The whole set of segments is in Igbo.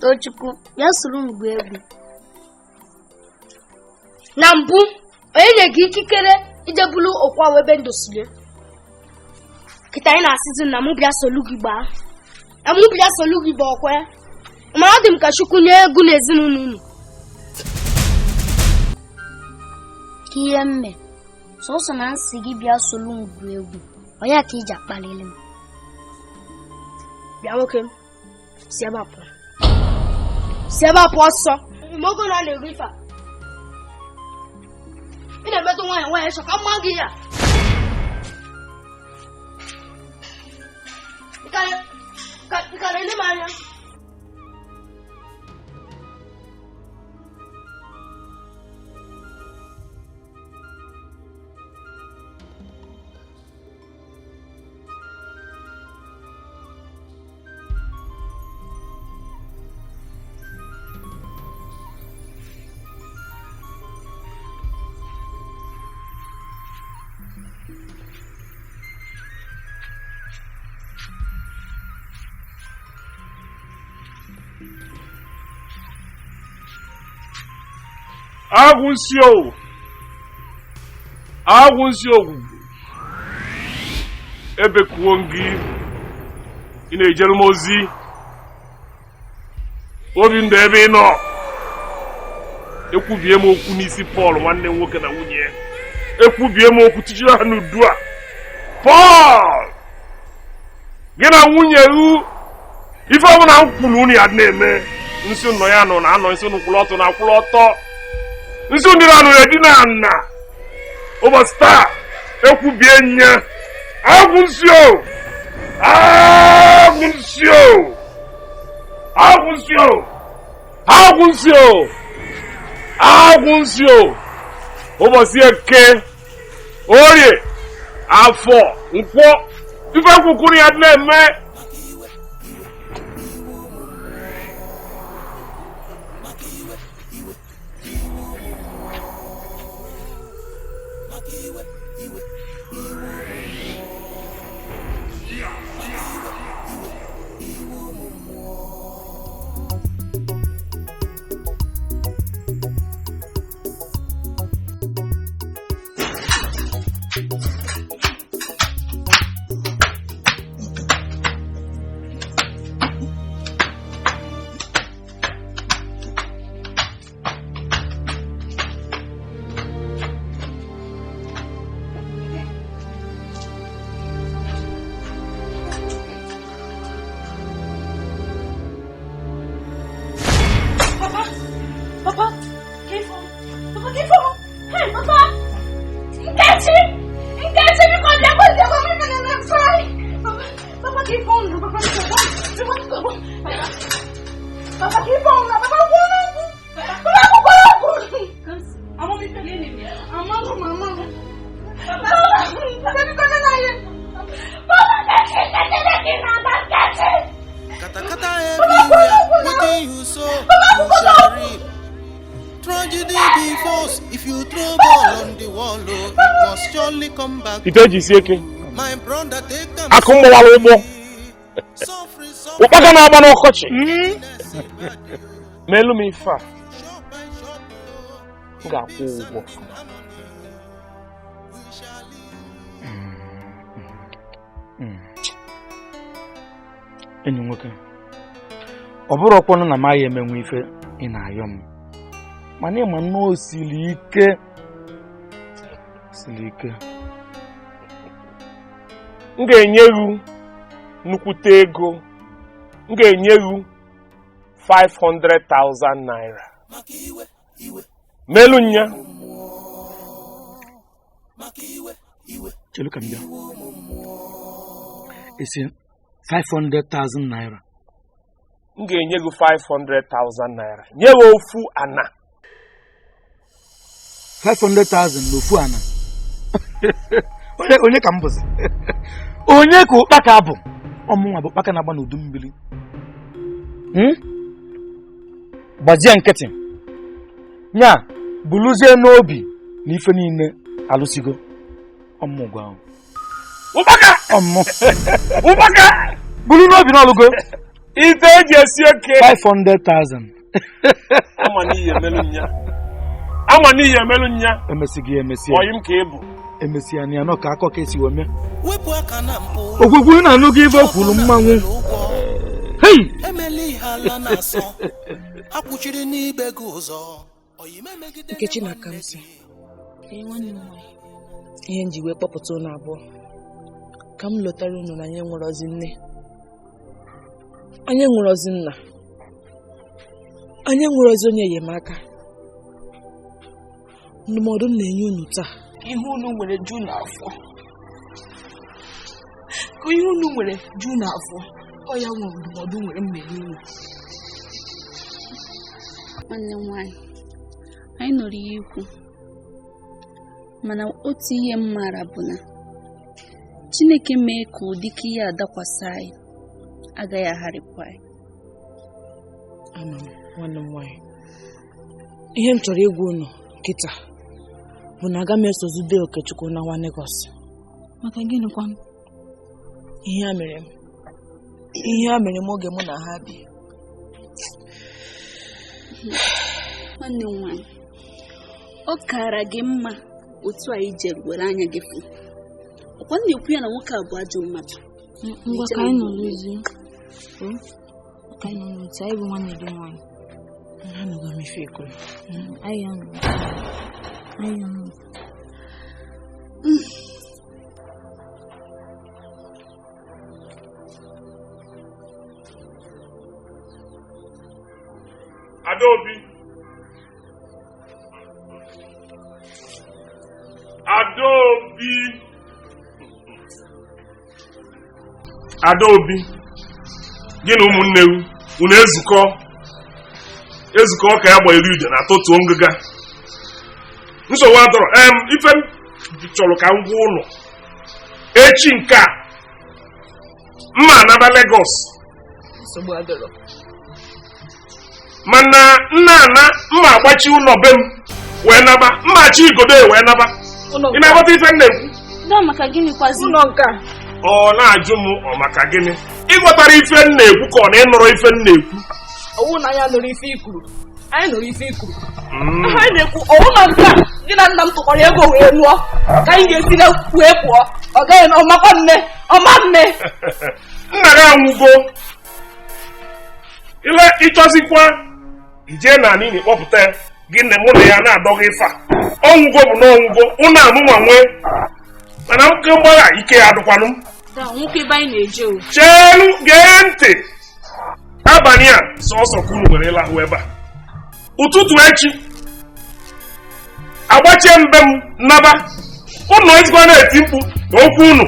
Tochukwu, bịa soro m gwuo egwu. Na mbụ, onye nye gị ikikere ije bulu okwu ahụ ebe ndosiri? Kịta anyị na-asịzi na mụ bịa solu gị gbaa, na mụ bịa solu gị gbaa ọkwe. Mana ọ dị m ka Chukwu nye egwu n'ezinụlọ unu. Ka ihe mme sọsọ na nsị gị bịa solu m gwuo egwu, onye ka iji akpalili m? Bịa nwoke m, si ebe a pụọ, si ebe a pụọ ọsọ. Mgbe ogo na na-eru ife a ị na-emetụ nwaanyị nwaanyị chọ ka mma gị ya. Ị ka na-ele m anya? Agwụnsị o, agwụnsị ogwugwu, ebekuo m gị, ị na-ejere m ozi, obi ndụ ebe ị nọ. Ekwubie m okwu n'isi Pọl nwanne m nwoke na nwunye ya. Ekwubie m okwu tijiri ha n'udu a. Pọl, gị na nwunye gị, ife ọbụla m kwuru unu ya na-eme, nsị nọ ya nọ na anọ, nsị unu kwụrụ ọtọ na akwụrụ ọtọ, nsị ndị na-anụ ya dị na ana. Ụbọchị taa ekwubie nya. Agwụnsị o, agwụnsị o, agwụnsị o, agwụnsị o, agwụnsị o. Ụbọchị eke, orie, afọ, nkwọ, ife kwukwuru ya na-eme. Ite eji sie ike, akụ mgbawara ụgbọ, ụkpaka na-agba n'ọkọchị. N'elu m ife a, m ga-akwụ ụgwọ. Enyi nwoke, ọ bụrụ ọkwanụ na maghị emenwe ife ị na-ayọ m, mana ịma nnọọ siri ike, siri ike. M ga-enye gị nnukwute ego. M ga-enye gị 500,000 naira. Melu nya. Chelu ka m bịa. Esi 500,000 naira. M ga-enye gị 500,000 naira. Nye gị ofu ana. 500,000 n'ofu ana. Onye ka m bụzi? Onye ka ụkpaka bụ? Ọmụnwa bụ ụkpaka na-agba n'udu mmiri. Gbazie nkịtị. Nya buluzie n'obi na ife niile alụsigo. Ọmụ gwa ahụ. Ụkpaka! Ọmụ. Ụkpaka! Bulu n'obi na ọlụgo. Ife eji esi oke 500,000. Ama n'ihi emelu nya. Ama n'ihi emelu nya. Emesi gị emesi. Ọyị m ka ị bụ. Emesi ya na ka akọ ka esi wee mee. Wepụ aka na mpụ. Okwukwe na anụ gị ife kwuru mmanwụ. Hey! Emela ihe ala na-asọ. Akwụchiri n'ibe gị ụzọ. Oyi m emegidere Nkechi na nwanne Kamsi. gị. Ihe m ji wee kpọpụta unu abụọ ka m lọtara unu na anyị enwerozi nne, anyị enwerozi nna, anyị enwerozi onye enyemaka. Ndụmọdụ m na-enye unu taa, ka ihe unu nwere ju n'afọ, ka ihe unu nwere ju n'afọ. Ọ ya nwe ndụmọdụ nwere m na-enye unu. Nwanne m nwaanyị, anyị nụrụ ya ikwu, mana otu ihe m maara bụ na Chineke mee ka ụdịka ihe a dakwasị anyị agaghị agharịpụ anyị. Ama m, nwanne m nwaanyị, ihe m chọrọ ịgwa unu kịta bụ na aga m esozide Okechukwu na nwa Lagos. Maka gịnịkwa? Ihe a mere m, ihe a mere m oge mụ na ha bi. Nwanne m nwaanyị, ọ kaara gị mma otu anyị jere were anya gị fụ. Ọkwa m na-ekwu ya na nwoke a bụ ajọ mmadụ. Ngwa ka anyị nọ n'ozi. Ka anyị nọ n'otu, anyị bụ nwanne gị nwaanyị. Anụgo m ife ekwuru. Anyị ya nọ. Anyị ya nọ. Adaobi. Adaobi. Adaobi, gị na ụmụnne gị unu ezukọ ezukọ ka ya gbanyere ude na atụtụo ngịga. Nsogbu adọrọ. Ife m chọrọ ka m gwa ụlọ echi nke a mma anaba Lagos. Nsogbu adọrọ. Mana nna ana mma agbachi ụlọ be m wee naba, mma achị igodo wee naba. Ị na-aghọta ife m na-ekwu? Daa maka gịnịkwazi? Ụlọ nke a. Ọ na-ajụ m ọ maka gịnị? Ịghọtara ife m na-ekwu ka ọ na ịnụrụ ife m na-ekwu? Ọwụ na anyị nụrụ ife ikwuru. Anyị nụrụ ife ikwuru. Anyị na-ekwu ọwụ na nke a gị na nna m tụkwara ego wee lụọ ka anyị ga-esi na wee pụọ. Ọ gaghị ọmakwa nne, ọma nne. Nna gị anwụgo. Ile ịchọzikwa ijee na anị kpọpụta ya gị na mụ na ya na-adọghị ife a. Ọnwụgo bụ na ọnwụgo, ụnụ amụnwa nwee. Mana nke mgbagha ike ya adụkwanụ m. Nwoke ebe anyị na-eje o. Cheelu gee ntị. Abalị a sọsọ ka unu nwere ịlahụ ebe a. Ụtụtụ echi agbachie mbe m naba. Unu ezigbo na-eti mkpu na okwu unu.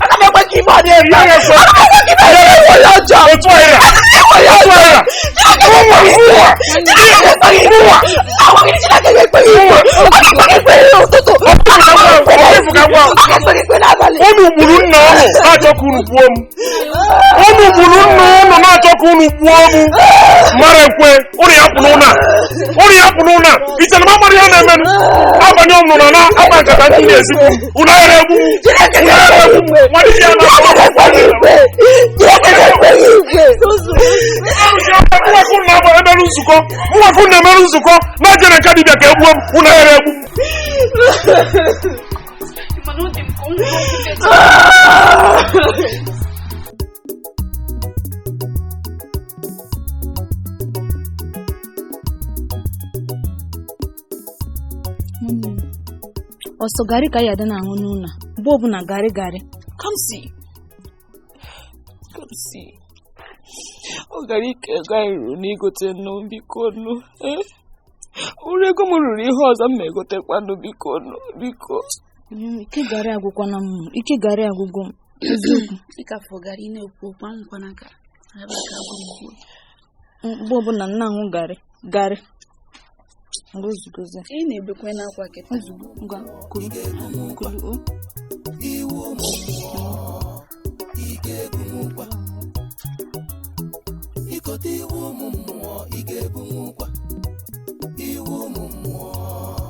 Aga m ekwe ka ime ọ na-eme. Ya ga-ekwe. Aga m ekwe ka ime ọ na-eme onye ọjọọ. Otu anyị ra. Otu anyị ra. Ụwa ụwa. Ụwa. Chineke ga-ekpe gị ikpe. Aga m ekpe gị ikpe n'ụtụtụ. Aga m ekpe gị ikpe n'abalị. Unu gburu nna unu na-achọ ka unu gbuo m. Unu gburu nna unu na-achọ ka unu gbuo m. Mara ekwe, unu ya pụrụ ụna. Unu ya pụrụ ụna. Iche na m amara ihe na-emenụ. Abalị ọmụrụ na na akpa nkata ndị na-ezigbo. Unu aghara egbu m. Unu aghara egbu m. Nwanne ya na Chineke ga-ekpe gị ikpe. Chineke ga-ekpe gị ikpe. Mwakụ na-emerụ nzukọ. Mwakụ na-emerụ nzukọ. Na-ejere nke dibịa ka egbuo m. Unu aghara egbu m. Mana ọ dị m ka ọ nwere okwu Ọsọ garị ka anyị ada na-aṅụ n'ụlọ a, mgbe ọbụla garị garị. Kamsi. Kamsi. Ọ gara ike ego anyị ruru n'igote nnu biko nnu. Uru ego m ruru ihe ọzọ m ma egotekwanụ biko nnu biko. Ike garị agwụkwana m, ike garị agwụgwọ m. Eziokwu. Dịka afọ garị na-ekwu okwu anwụkwana ka ebe ka agwụ m gbuo. Mgbe ọbụla m na-aṅụ garị garị. Ngozigozi. Ị na-ebekwe n'akwa kịta. Ozugbo ngwa kuru kuru o. Iwu ụmụ mmụọ, ị ga-ebumụkwa. Ikote iwu ụmụ mmụọ, ị ga-ebumụkwa.